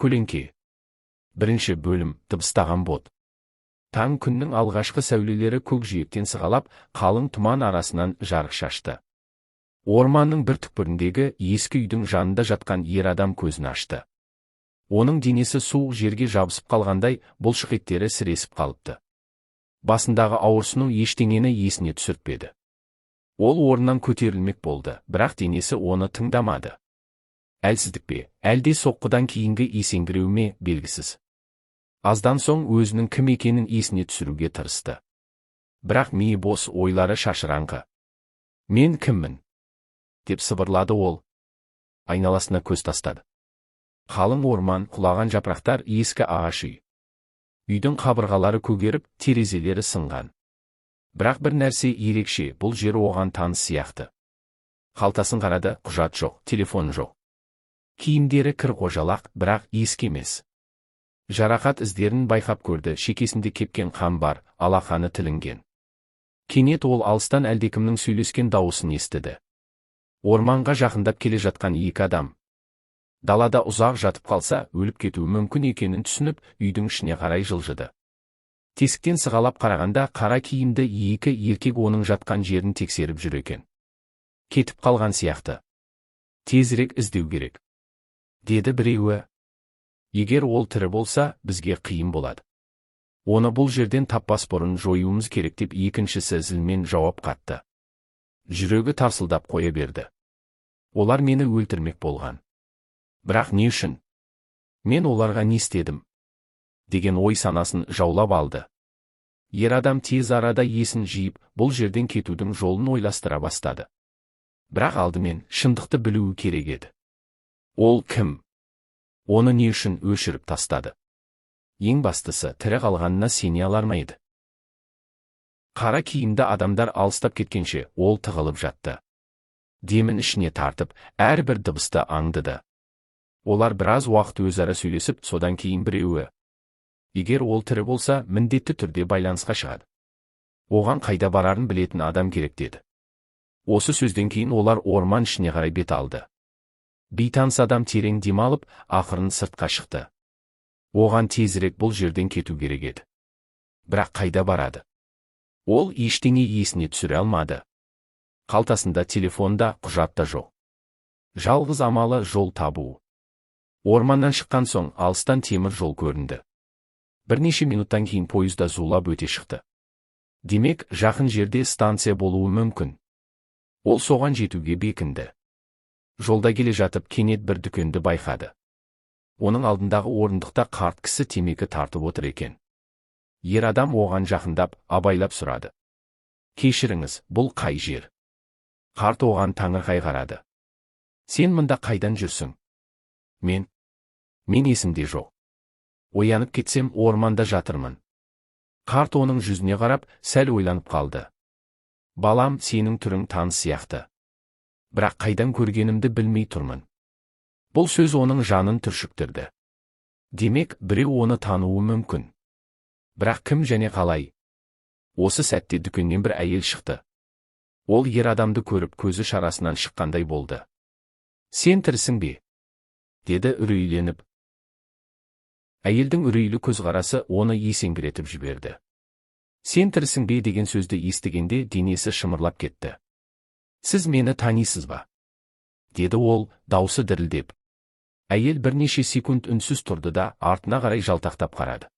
Көлеңке. Бірінші бөлім. Дыбыстаған бот. Таң. Күннің алғашқы сәулелері көкжиектен сығалап, қалың тұман арасынан жарық шашты. Орманның бір түкпіріндегі ескі үйдің жанында жатқан ер адам көзін ашты. Оның денесі суық жерге жабысып қалғандай, бұлшық еттері сіресіп қалыпты. Басындағы ауырсыну ештеңені есіне түсіртпеді. Ол орнынан көтерілмек болды, бірақ денесі оны тыңдамады. Әлсіздік пе, әлде соққыдан кейінгі есеңгіреу ме, белгісіз. Аздан соң өзінің кім екенін есіне түсіруге тырысты. Бірақ миы бос, ойлары шашыраңқы. «Мен кіммін?» – деп сыбырлады ол. Айналасына көз тастады. Қалың орман, құлаған жапырақтар, ескі ағаш үй. Үйдің қабырғалары көгеріп, терезелері сынған. Бірақ бір нәрсе ерекше: бұл жер оған таныс сияқты. Қалтасын қарады: құжат жоқ, телефон жоқ. Киімдері кір қожалақ, бірақ ескі емес. Жарақат іздерін байқап көрді: шекесінде кепкен қан бар, алақаны тілінген. Кенет ол алыстан әлдекімнің сөйлескен дауысын естіді. Орманға жақындап келе жатқан екі адам. Далада ұзақ жатып қалса, өліп кетуі мүмкін екенін түсініп, үйдің ішіне қарай жылжыды. Тесіктен сығалап қарағанда, қара киімді екі еркек оның жатқан жерін тексеріп жүр екен. «Кетіп қалған сияқты. Тезірек іздеу керек», – деді біреуі. «Егер ол тірі болса, бізге қиын болады. Оны бұл жерден таппас бұрын жоюымыз керек», – деп екіншісі зілмен жауап қатты. Жүрегі тарсылдап қоя берді. «Олар мені өлтірмек болған. Бірақ не үшін? Мен оларға не істедім?» деген ой санасын жаулап алды. Ер адам тез арада есін жиып, бұл жерден кетудің жолын ойластыра бастады. Бірақ алдымен шындықты білуі керек еді. Ол кім? Оны не үшін өшіріп тастады? Ең бастысы, тірі қалғанына сене алар ма еді? Қара киімді адамдар алыстап кеткенше, ол тығылып жатты. Демін ішіне тартып, әрбір дыбысты аңдыды. Олар біраз уақыт өзара сөйлесіп, содан кейін біреуі: «Егер ол тірі болса, міндетті түрде байланысқа шығады. Оған қайда барарын білетін адам керек», – деді. Осы сөзден кейін олар орман ішіне қарай бет алды. Бейтаныс адам терең демалып, ақырын сыртқа шықты. Оған тезірек бұл жерден кету керек еді. Бірақ қайда барады? Ол ештеңе есіне түсіре алмады. Қалтасында телефон да, құжат та жоқ. Жалғыз амалы – жол табу. Орманнан шыққан соң, алыстан темір жол көрінді. Бірнеше минуттан кейін пойыз да зулап өте шықты. Демек, жақын жерде станция болуы мүмкін. Ол соған жетуге бекінді. Жолда келе жатып, кенет бір дүкенді байқады. Оның алдындағы орындықта қарт кісі темекі тартып отыр екен. Ер адам оған жақындап, абайлап сұрады: «Кешіріңіз, бұл қай жер?» Қарт оған таңырқай қарады: «Сен мында қайдан жүрсің?» Мен есімде жоқ. Оянып кетсем, орманда жатырмын». Қарт оның жүзіне қарап, сәл ойланып қалды. «Балам, сенің түрің таныс сияқты. Бірақ қайдан көргенімді білмей тұрмын». Бұл сөз оның жанын түршіктірді. Демек, біреу оны тануы мүмкін. Бірақ кім және қалай? Осы сәтте дүкеннен бір әйел шықты. Ол ер адамды көріп, көзі шарасынан шыққандай болды. «Сен тірісің бе?» – деді үрейленіп. Әйелдің үрейлі көзқарасы оны есеңгіретіп жіберді. «Сен тірісің бе?» деген сөзді естігенде, денесі шымырлап кетті. «Сіз мені танисыз ба?» – деді ол, даусы дірілдеп. Әйел бірнеше секунд үнсіз тұрды да, артына қарай жалтақтап қарады.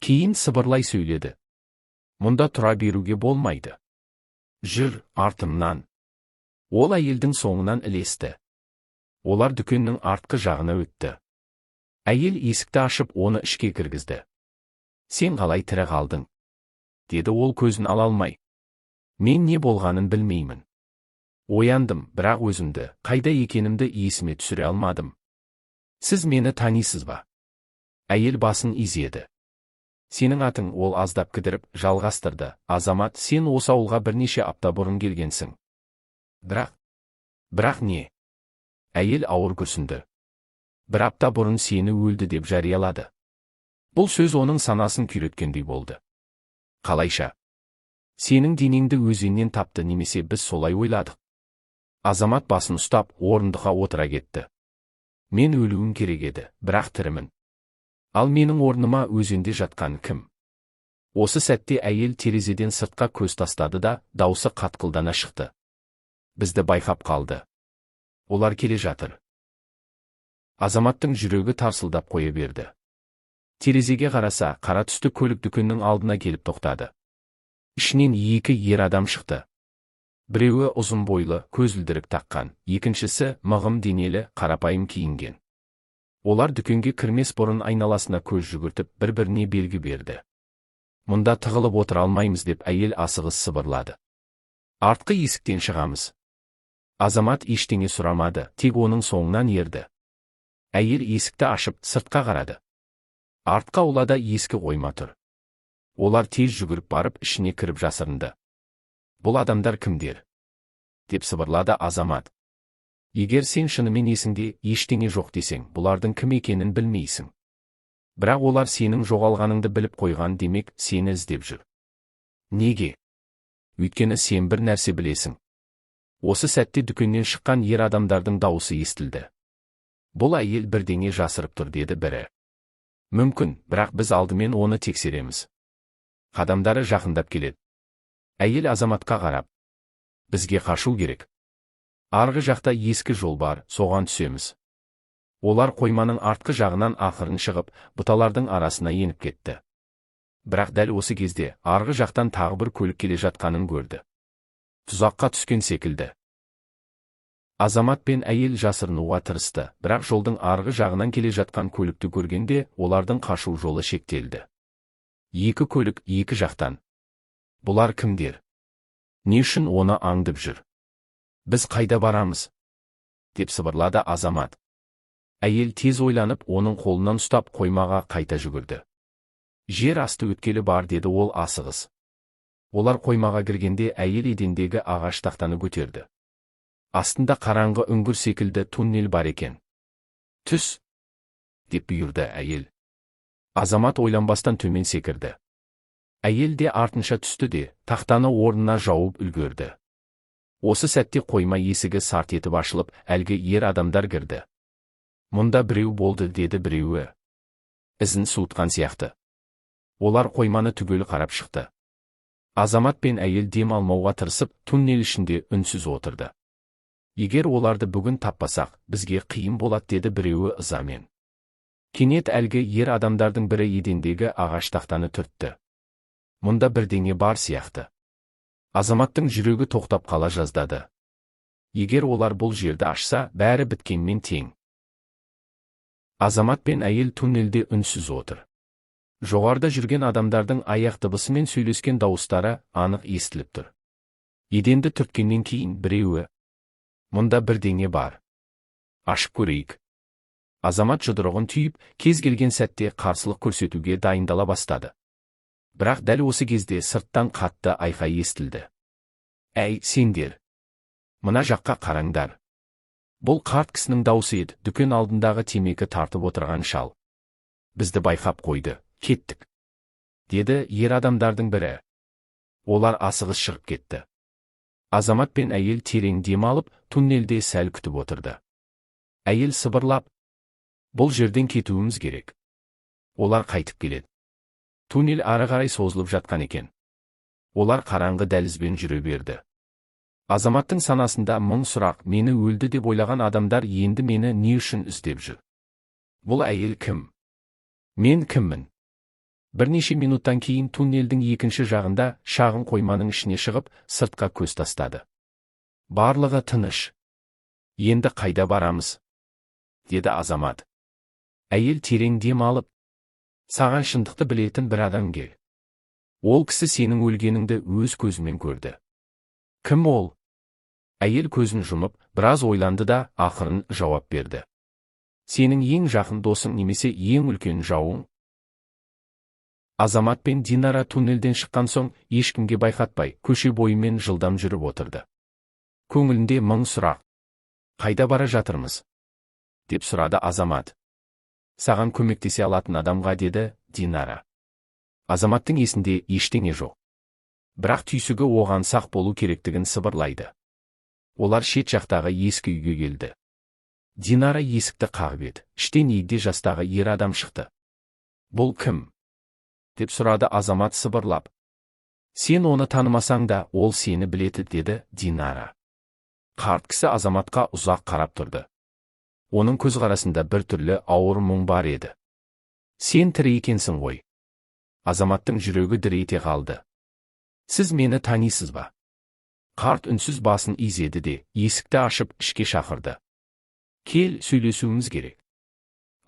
Кейін сыбырлай сөйледі: «Мұнда тұра беруге болмайды. Жүр артымнан». Ол әйелдің соңынан ілесті. Олар дүкеннің артқы жағына өтті. Әйел есікті ашып, оны ішке кіргізді. «Сен қалай тірі қалдың?» – деді ол көзін ала алмай. «Мен не болғанын білмеймін. Ояндым, бірақ өзімді, қайда екенімді есіме түсіре алмадым. Сіз мені танисыз ба?» Әйел басын изеді. «Сенің атың?» Ол аздап кідіріп, жалғастырды: «Азамат, сен осы ауылға бірнеше апта бұрын келгенсің. Бірақ...» «Бірақ не?» Әйел ауыр күрсінді. «Бір апта бұрын сені өлді деп жариялады». Бұл сөз оның санасын күйреткендей болды. «Қалайша?» «Сенің денеңді өзеннен тапты немесе біз солай ойладық». Азамат басын ұстап, орындыққа отыра кетті. Мен өлуім керек еді, бірақ тірімін. Ал менің орныма өзенде жатқан кім? Осы сәтте әйел терезеден сыртқа көз тастады да, даусы қатқылдана шықты. Бізді байқап қалды. Олар келе жатыр. Азаматтың жүрегі тарсылдап қоя берді. Терезеге қараса, қара түсті көлік дүкеннің алдына келіп тоқтады. Ішінен екі ер адам шықты. Біреуі ұзын бойлы, көзілдірік таққан, екіншісі мығым денелі, қарапайым киінген. Олар дүкенге кірмес бұрын айналасына көз жүгіртіп, бір-біріне белгі берді. Мұнда тығылып отыра алмаймыз, деп әйел асығыс сыбырлады. Артқы есіктен шығамыз. Азамат ештеңе сұрамады, тек оның соңынан ерді. Әйел есікті ашып, сыртқа қарады. Артқы аулада ескі қойма тұр. Олар тез жүгіріп барып, ішіне кіріп жасырынды. Бұл адамдар кімдер? Деп сыбырлады Азамат. Егер сен шынымен есіңде ештеңе жоқ десең, бұлардың кім екенін білмейсің. Бірақ олар сенің жоғалғаныңды біліп қойған, демек, сені іздеп жүр. Неге? Өйткені сен бір нәрсе білесің. Осы сәтте дүкеннен шыққан ер адамдардың дауысы естілді. Бұл әйел бірдеңе жасырып тұр, деді бірі. Мүмкін, бірақ біз алдымен оны тексереміз. Қадамдары жақындап келеді. Әйел Азаматқа қарап: Бізге қашу керек. Арғы жақта ескі жол бар, соған түсеміз. Олар қойманың артқы жағынан ақырын шығып, бұталардың арасына еніп кетті. Бірақ дәл осы кезде арғы жақтан тағы бір көлік келе жатқанын көрді. Тұзаққа түскен секілді. Азамат пен әйел жасырынуға тырысты, бірақ жолдың арғы жағынан келе жатқан көлікті көргенде олардың қашу жолы шектелді. Екі көлік екі жақтан. Бұлар кімдер? Не үшін оны аңдып жүр? Біз қайда барамыз? Деп сыбырлады Азамат. Әйел тез ойланып, оның қолынан ұстап, қоймаға қайта жүгірді. Жер асты өткелі бар, деді ол асығыс. Олар қоймаға кіргенде әйел едендегі ағаш тақтаны көтерді. Астында қараңғы үңгір секілді туннель бар екен. Түс! Деп бұйырды әйел. Азамат ойланбастан төмен секірді. Әйел де артынша түсті де, тақтаны орнына жауып үлгерді. Осы сәтте қойма есігі сарт етіп ашылып, әлгі ер адамдар кірді. Мұнда біреу болды, деді біреуі. Ізін суытқан сияқты. Олар қойманы түгел қарап шықты. Азамат пен әйел дем алмауға тырысып, туннель ішінде үнсіз отырды. Егер оларды бүгін таппасақ, бізге қиын болады, деді біреуі ызамен. Кенет әлгі ер адамдардың бірі едендегі ағаш тақтаны түртті. Мұнда бірдеңе бар сияқты. Азаматтың жүрегі тоқтап қала жаздады. Егер олар бұл жерді ашса, бәрі біткенмен тең. Азамат пен әйел туннельде үнсіз отыр. Жоғарыда жүрген адамдардың аяқ дыбысы мен сөйлескен дауыстары анық естіліп тұр. Еденді түрткеннен кейін біреуі: Мұнда бірдеңе бар. Ашып көрейік. Азамат жұдырығын түйіп, кез келген сәтте қарсылық көрсетуге дайындала бастады. Бірақ дәл осы кезде сырттан қатты айқай естілді. Әй, сендер! Мына жаққа қараңдар. Бұл қарт кісінің даусы еді, дүкен алдындағы темекі тартып отырған шал. Бізді байқап қойды, кеттік, деді ер адамдардың бірі. Олар асығыс шығып кетті. Азамат пен әйел терең дем алып, туннельде сәл күтіп отырды. Әйел сыбырлап: Бұл жерден кетуіміз керек. Олар қайтып келеді. Туннель ары қарай созылып жатқан екен. Олар қараңғы дәлізбен жүре берді. Азаматтың санасында мың сұрақ: мені өлді деп ойлаған адамдар енді мені не үшін іздеп жүр? Бұл әйел кім? Мен кіммін? Бірнеше минуттан кейін туннельдің екінші жағында шағын қойманың ішіне шығып, сыртқа көз тастады. Барлығы тыныш. Енді қайда барамыз? Деді Азамат. Әйел терең дем алып: Саған шындықты білетін бір адам кел. Ол кісі сенің өлгеніңді өз көзімен көрді. Кім ол? Әйел көзін жұмып, біраз ойланды да, ақырын жауап берді. Сенің ең жақын досың немесе ең үлкен жауың. Азамат пен Динара туннельден шыққан соң, ешкімге байқатпай, көше бойымен жылдам жүріп отырды. Көңілінде мың сұрақ. Қайда бара жатырмыз? Деп сұрады Азамат. Саған көмектесе алатын адамға, деді Динара. Азаматтың есінде ештеңе жоқ. Бірақ түйсігі оған сақ болу керектігін сыбырлайды. Олар шет жақтағы ескі үйге келді. Динара есікті қағып еді, іштен егде жастағы ер адам шықты. Бұл кім? Деп сұрады Азамат сыбырлап. Сен оны танымасаң да, ол сені біледі, деді Динара. Қарт кісі Азаматқа ұзақ қарап тұрды. Оның көзқарасында бір түрлі ауыр мұң бар еді. Сен тірі екенсің ғой. Азаматтың жүрегі дір ете қалды. Сіз мені танисыз ба? Қарт үнсіз басын изеді де, есікті ашып ішке шақырды. Кел, сөйлесуіміз керек.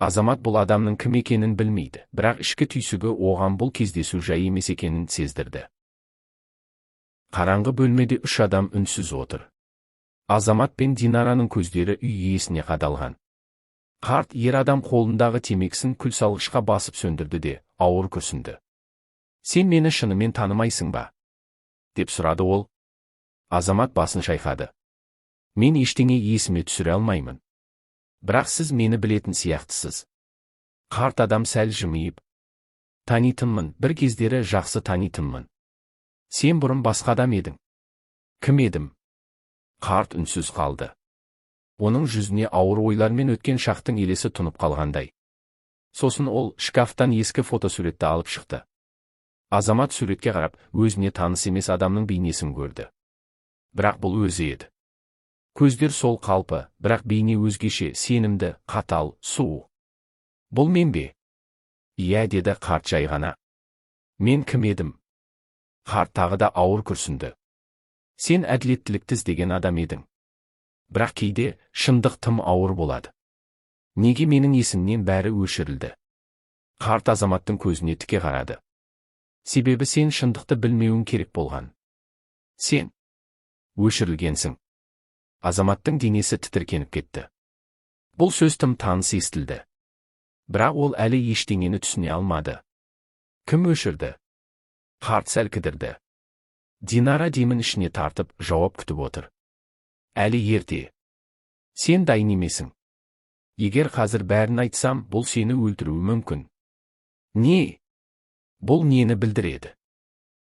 Азамат бұл адамның кім екенін білмейді, бірақ ішкі түйсігі оған бұл кездесу жай емес екенін сездірді. Қараңғы бөлмеде үш адам үнсіз отыр. Азамат пен Динараның көздері үй иесіне қадалған. Қарт ер адам қолындағы темекісін күлсалғышқа басып сөндірді де, ауыр күрсінді. Сен мені шынымен танымайсың ба? Деп сұрады ол. Азамат басын шайқады. Мен ештеңе есіме түсіре алмаймын. Бірақ сіз мені білетін сияқтысыз. Қарт адам сәл жымиып. Танитынмын, бір кездері жақсы танитынмын. Сен бұрын басқа адам едің. Кім едім? Қарт үнсіз қалды. Оның жүзіне ауыр ойлармен өткен шақтың елесі тұнып қалғандай. Сосын ол шкафтан ескі фотосуретті алып шықты. Азамат суретке қарап, өзіне таныс емес адамның бейнесін көрді. Бірақ бұл өзі еді. Көздер сол қалпы, бірақ бейне өзгеше, сенімді, қатал, суық. Бұл мен бе? Иә, деді қарт жай ғана. Мен кім едім? Қарт тағы да ауыр күрсінді. Сен әділеттілікті іздеген адам едің. Бірақ кейде шындық тым ауыр болады. Неге менің есімнен бәрі өшірілді? Қарт Азаматтың көзіне тіке қарады. Себебі сен шындықты білмеуің керек болған. Сен өшірілгенсің. Азаматтың денесі тітіркеніп кетті. Бұл сөз тым таныс естілді. Бірақ ол әлі ештеңені түсіне алмады. Кім өшірді? Қарт сәл кідірді. Динара демін ішіне тартып, жауап күтіп отыр. Әлі ерте. Сен дайын емесің. Егер қазір бәрін айтсам, бұл сені өлтіруі мүмкін. Не? Бұл нені білдіреді?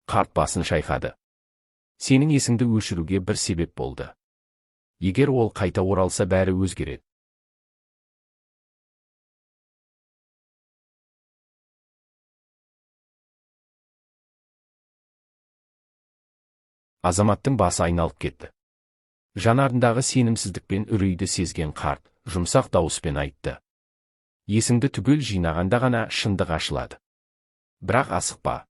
Қарт басын шайқады. Сенің есіңді өшіруге бір себеп болды. Егер ол қайта оралса, бәрі өзгереді. Азаматтың басы айналып кетті. Жанарындағы сенімсіздік пен үрейді сезген қарт жұмсақ дауыспен айтты. Есіңді түгел жинағанда ғана шындық ашылады. Бірақ асықпа.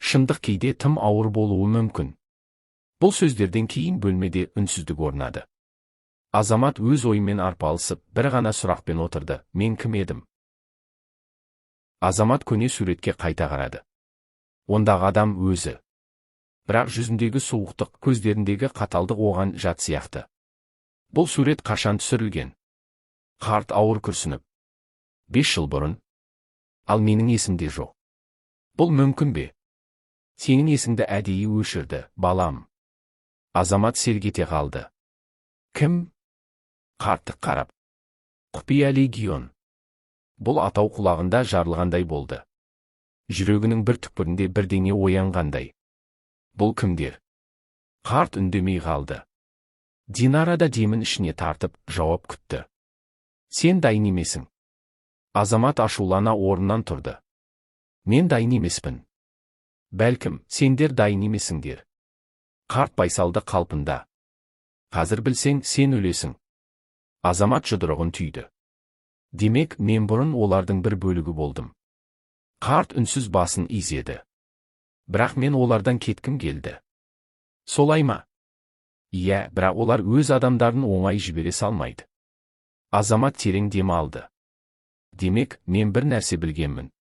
Шындық кейде тым ауыр болуы мүмкін. Бұл сөздерден кейін бөлмеде үнсіздік орнады. Азамат өз ойымен арпалысып, бір ғана сұрақпен отырды. Мен кім едім? Азамат көне суретке қайта қарады. Ондағы адам өзі. Бірақ жүзіндегі суықтық, көздеріндегі қаталдық оған жат сияқты. Бұл сурет қашан түсірілген? Қарт ауыр күрсініп. 5 жыл бұрын. Ал менің есімде жоқ. Бұл мүмкін бе? Сенің есіңді әдейі өшірді, балам. Азамат селк ете қалды. Кім? Қарттық қарап. Құпия легион. Бұл атау құлағында жарылғандай болды. Жүрегінің бір түкпірінде бірдеңе оянғандай. Бұл кімдер? Қарт үндемей қалды. Динара да демін ішіне тартып, жауап күтті. Сен дайын емесің. Азамат ашулана орнынан тұрды. Мен дайын емеспін. Бәлкім, сендер дайын емесіңдер. Қарт байсалды қалпында. Қазір білсең, сен өлесің. Азамат жұдырығын түйді. Демек, мен бұрын олардың бір бөлігі болдым. Қарт үнсіз басын изеді. Бірақ мен олардан кеткім келді. Солай ма? Иә, бірақ олар өз адамдарын оңай жібере салмайды. Азамат терең дем алды. Демек, мен бір нәрсе білгенмін.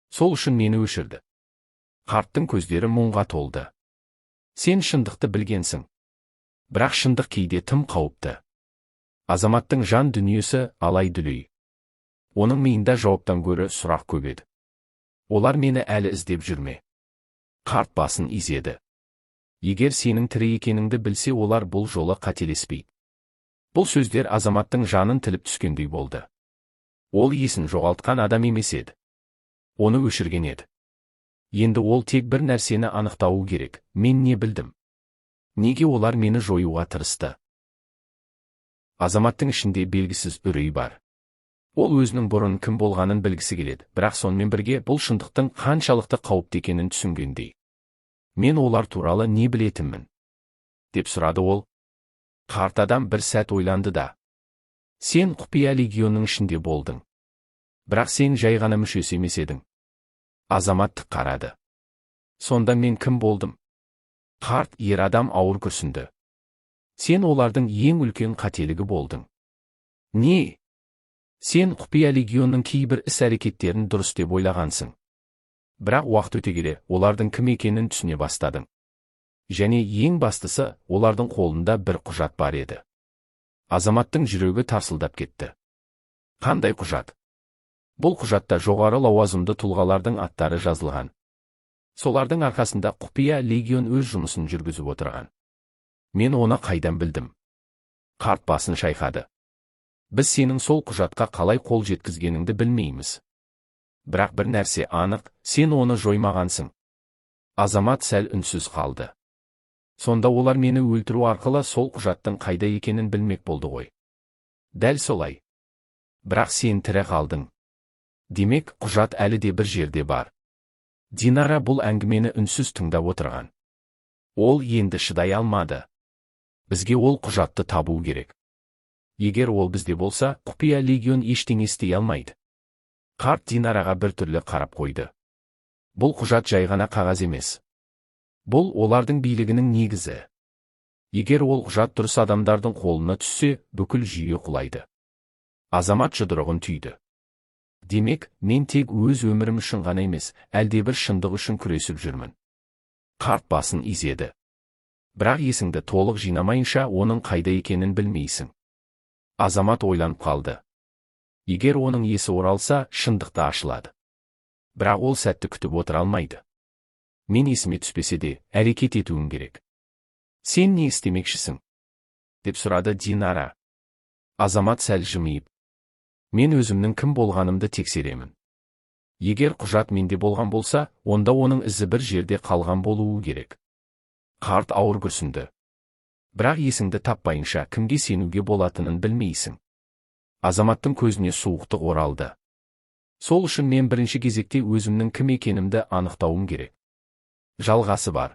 Сол үшін мені өшірді. Қарттың көздері мұңға толды. Сен шындықты білгенсің. Бірақ шындық кейде тым қауіпті. Азаматтың жан дүниесі алай-дүлей. Оның миында жауаптан гөрі сұрақ көп еді. Олар мені әлі іздеп жүрме. Қарт басын изеді. Егер сенің тірі екеніңді білсе, олар бұл жолы қателеспейді. Бұл сөздер Азаматтың жанын тіліп түскендей болды. Ол есін жоғалтқан адам емес еді. Оны өшірген еді. Енді ол тек бір нәрсені анықтауы керек. Мен не білдім? Неге олар мені жоюға тырысты? Азаматтың ішінде белгісіз үрей бар. Ол өзінің бұрын кім болғанын білгісі келеді, бірақ сонымен бірге бұл шындықтың қаншалықты қауіпті екенін түсінгендей. Мен олар туралы не білетінмін? Деп сұрады ол. Қарт адам бір сәт ойланды да. Сен құпия легионның ішінде болдың. Бірақ сен жай ғана мүшесі емес едің. Азамат тік қарады. Сонда мен кім болдым? Қарт ер адам ауыр күрсінді. Сен олардың ең үлкен қателігі болдың. Не? Сен құпия легионның кейбір іс-әрекеттерін дұрыс деп ойлағансың. Бірақ уақыт өте келе, олардың кім екенін түсіне бастадың. Және ең бастысы, олардың қолында бір құжат бар еді. Азаматтың жүрегі тарсылдап кетті. Қандай құжат? Бұл құжатта жоғары лауазымды тұлғалардың аттары жазылған. Солардың арқасында құпия легион өз жұмысын жүргізіп отырған. Мен оны қайдан білдім? Қарт басын шайқады. Біз сенің сол құжатқа қалай қол жеткізгеніңді білмейміз. Бірақ бір нәрсе анық, сен оны жоймағансың. Азамат сәл үнсіз қалды. Сонда олар мені өлтіру арқылы сол құжаттың қайда екенін білмек болды ғой. Дәл солай. Бірақ сен тірі қалдың. Демек, құжат әлі де бір жерде бар. Динара бұл әңгімені үнсіз тыңдап отырған. Ол енді шыдай алмады. Бізге ол құжатты табу керек. Егер ол бізде болса, құпия легион ештеңе істей алмайды. Қарт Динараға бір түрлі қарап қойды. Бұл құжат жай ғана қағаз емес. Бұл олардың билігінің негізі. Егер ол құжат дұрыс адамдардың қолына түссе, бүкіл жүйе құлайды. Азамат жұдырығын түйді. Демек, мен тек өз өмірім үшін ғана емес, әлдебір шындық үшін күресіп жүрмін. Қарт басын изеді. Бірақ есіңді толық жинамайынша оның қайда екенін білмейсің. Азамат ойланып қалды. Егер оның есі оралса, шындықты ашылады. Бірақ ол сәтті күтіп отыра алмайды. Мен есіме түспесе де, әрекет етуім керек. Сен не істемекшісің? Деп сұрады Динара. Азамат сәл жымиып. Мен өзімнің кім болғанымды тексеремін. Егер құжат менде болған болса, онда оның ізі бір жерде қалған болуы керек. Қарт ауыр күрсінді. Бірақ есіңді таппайынша кімге сенуге болатынын білмейсің. Азаматтың көзіне суықтық оралды. Сол үшін мен бірінші кезекте өзімнің кім екенімді анықтауым керек. Жалғасы бар.